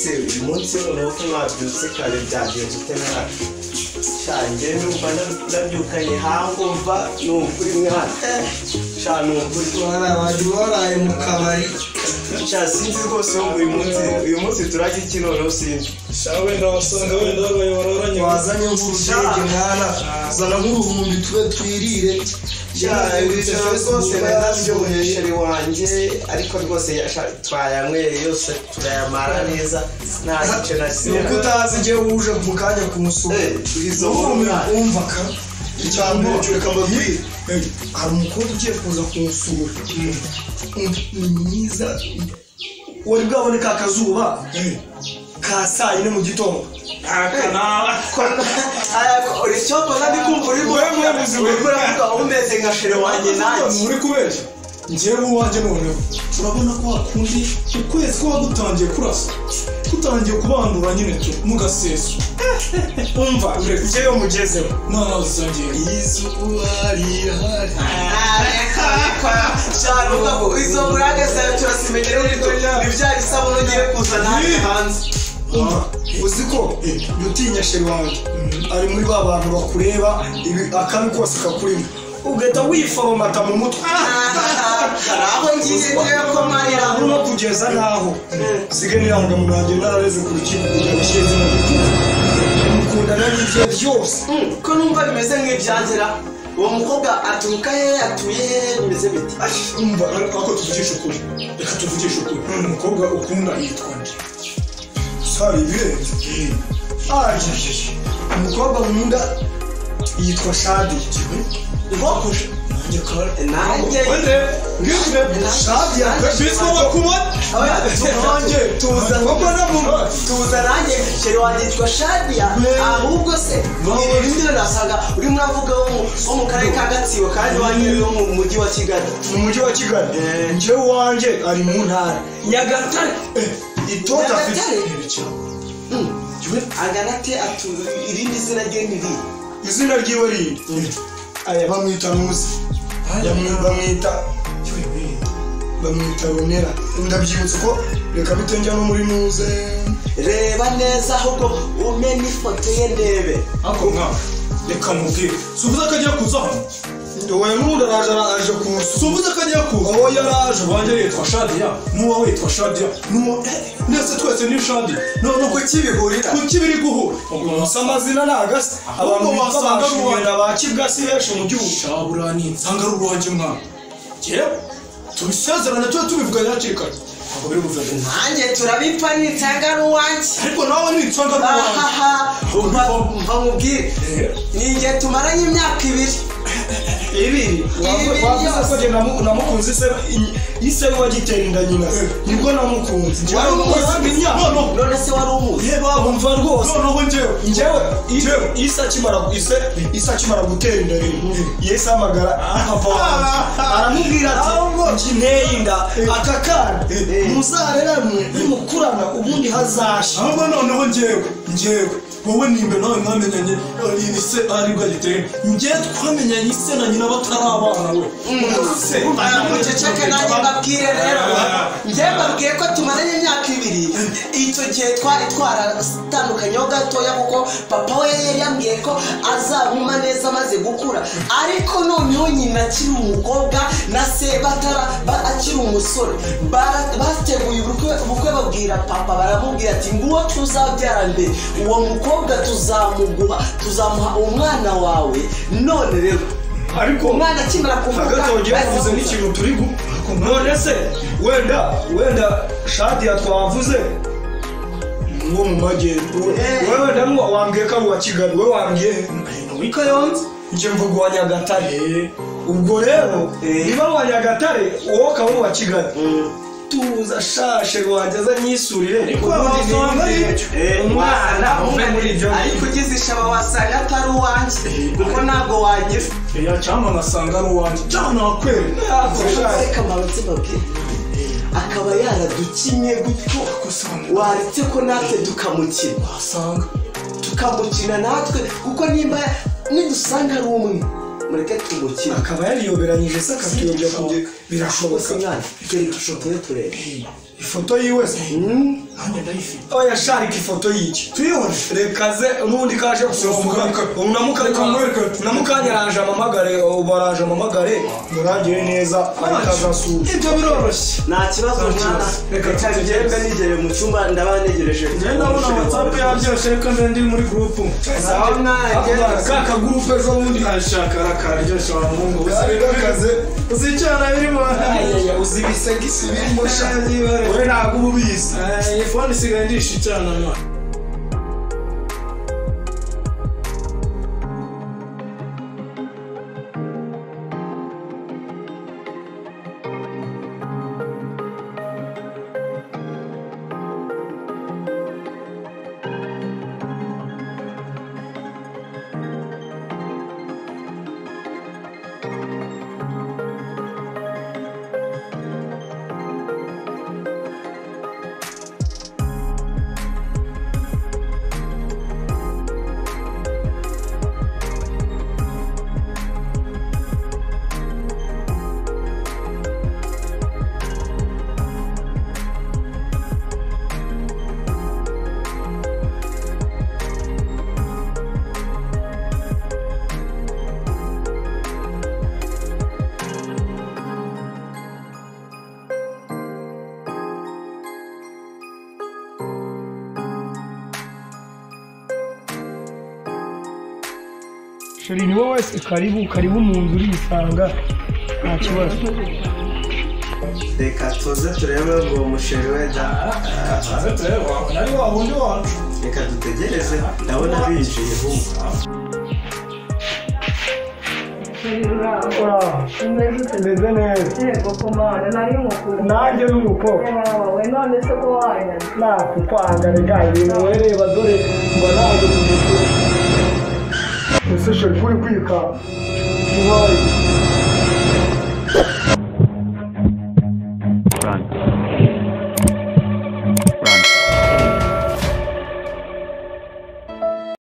Se uyu munsi noneho ko mwabyutse kare, byagenze ute mwana? Sha, njye numva ndabyukanye hangumva, ni ukuri mwana. Sha, ni ukuri. Waraye waraye mu kabari. Sha, sinzi rwose uyu munsi turajya iki noneho, sinzi. Sha, wenda wasanga wenda babaye bararanye. Wazanye nk'urudege mwana, zana nk'uruhumbi tube twirire. Sha, iri joro rwose nararyoheye chéri wanjye, ariko rwose twayanyweye yose turayamara neza, nta gice na Ni uko utazi igihe uje mu kanya kumusura. Izo nkuru mwana. Umva ka, icya mbere cyo reka mbabwire, hari umukobwa ugiye kuza kumusura, ni mwiza. Wari bwabone ka kazuba ka saa 4 mu gitondo? Uri cyokoza ndi kumva urimo uravuga umeze nka chéri wanjye nanjye. Muri kubeshya, njyewe uwanjye noneho turabona ko hakundi ukwezi kuba gutangiye kurasa, gutangiye kubandura nyine tu mu gaseso. Umva, njyewe mugezeho nazangiye. Izuba rihari. Cyane ko izo burage zawe turazimenyera, ni bya bisabune ugiye kuzana hano hanze. Umva, uzi ko jya utinya chéri wanjye ari muri ba bantu bakureba ibi akabi kose kakurimo ugahita wiforomata mu mutwe. Hari aho ngiye ngewe ko marira. No kugeza n'aho nsigaye n'irangamuntu yanjye narareze ku rukiko kugira ngo ishyire izina rye, mukundana n'ibye byose. Ko numva bimeze nk'ibyagera, uwo mukobwa aturuka hehe, atuye hehe, bimeze bite? Umva. Ariko tuvugishe ukuri, reka tuvugishe ukuri, none umukobwa ukunda yitwa nde? Sari ibirenze ajejeje, umukobwa nkunda yitwa Shadi. Ngokuje. Nanjye kare. Nanjye. Wende ngizwe. Shadi. Biswa bakubona nanjye. Tuza. Tuza, nanjye chéri wanjye yitwa Shadia. Ahubwo se iri rindi nasanga urimo uravuga wo mu karere ka Gatsibo, kandi wanjye ari wo mu mujyi wa Kigali. Mu mujyi wa Kigali. Njyewe uwanjye ari mu ntara Nyagatare, itota afite. Nyagatare? Angana ate atu irindi zina rye ni irihe? Izina ryiwe rindi aya bamwita Nuzi. Bamwita Ronera, ndabyibutse ko reka bitengera no muri Nuze. Reba neza ahubwo ume n'ifoto ye ndebe. Ariko nka reka mubwire, si uvuze ko agiye kuza hano? Wowe n'ubundi araje, araje kumusura. Si uvuze ko agiye kuza? Wowe yaraje. Uwanjye yitwa Shadia, n'uwawe yitwa Shadia, n'uwo ndetse twese ni Shadia none. Kuki bihurira? Kuki biri guhura? Gusa amazina ni agasa abantu Ahubwo bitwa wasanga ba ari uwanjye. Shimwe na ba Kibwa si benshi mu gihugu. Shabura ni nsanga ari uwanjye mwana, yewe tubisezerane, tube tubivuganye hakiri kare, ntabwo biri buve. Nanjye turabipfa nitsanga ari uwanjye. Ariko nawe nitsanga ari uwanjye. Ahaha, umva nkubwire, ninjye tumaranye imyaka 2. 2? 2 Wavuze ko yose. njye namukunze ise wagitera inda nyina nibwo namukunze. Wari umuzi? Imyaka Noneho None se wari umuzi? Umva rwose. Noneho njyewe Njyewe Njyewe. ise akimara gutera inda rero, yahise ahamagara papa wanjye, aramubwira ati: "Njye nteye inda aka kana, muzareranwe, nimukurana ubundi hazashya." Ahubwo noneho njyewe wowe nimbe nawe mwamenyanye ise aribwo agiteye, njyewe twamenyanye ise na nyina batari abana we se. Muceceke, nanjye mbabwire rero. Njye mbabwiye ko tumaranye imyaka 2. Icyo gihe twari twaratandukanyeho gatoya, kuko papa we yari yambwiye ko azamuma neza amaze gukura. Ariko noneho nyina akiri umukobwa na se batara akiri umusore, bateguye ubukwe, babwira papa, baramubwira ati: "Nguwo tuzabyara mbere, uwo mukobwa tuzamuguha, tuzamuha umwana wawe." None rero Ariko umwana akimara kuvuka hagati aho ngiye bahise bavuze bamuta. n'ikintu turi gu none se wenda Shadiya twavuze wo mu majyepfo, wowe wenda wambwiye ko ari uwa Kigali, wowe wambwiye Muri Kayonza. Njye mvuga uwa Nyagatare. Ubwo rero niba ari uwa Nyagatare, wowe ukaba uri uwa Kigali, tuza shashe wanjye aza nyisurire. Ariko Ubundi wasanga ari ibyo. Umwana umwe muri ibyo. Ariko ugize ishaba wasanga atari uwanjye, kuko ntabwo wagira. Ya, cyangwa ngasanga ari uwanjye cyangwa nakwera. Reka mbanze mbabwire, akaba yaradukinye gutyo, waretse ko natwe tukamukina? Wasanga Tukamukina natwe, kuko nimba nidusanga ari umwe, mureke tumukine. Akaba yariyoberanyije se akatuyobya kujya, birashoboka. Bose mwana, kereka ifoto ye turebe. Ifoto yiwe se Nanjye ndayifite. Oya sharika ifoto y'iki Tuyibone. Reka ze n'ubundi kaje gusura unamukanya araje amamagare baraje amamagare murangire neza ariko azasura. Ibyo biroroshye. Nta kibazo mwana. Reka Reka ngende nigere mu cyumba ndaba ntegereje. Njye ndabona WhatsApp yabyoshe reka mbe ndi muri group. Sawa mwana. Ka kagurupe ejo bundi Ashaka arakaryoshye wa muhungu. Kaze Uzicyana birimo. Uzi ibisegisi birimo sha. Wowe ntabwo uba ubizi. Iyi phone isigaye ndisha icyana mwana. Sheri ni wowe wese karibu karibu mu nzu urisanga nta kibazo. Reka tuze turebe ngo umusheri wenda. Tuze turebe nari wa wundi wacu. Reka dutegereze ndabona binjiye humva. Meze neza. Yego komana nari mukuru. Nanjye nuko. Wawe none se ko wanya. Nakukwanga rega ibintu wereba dore ngo naje kugusura. Ese sheri kuri kwika. Ubaye.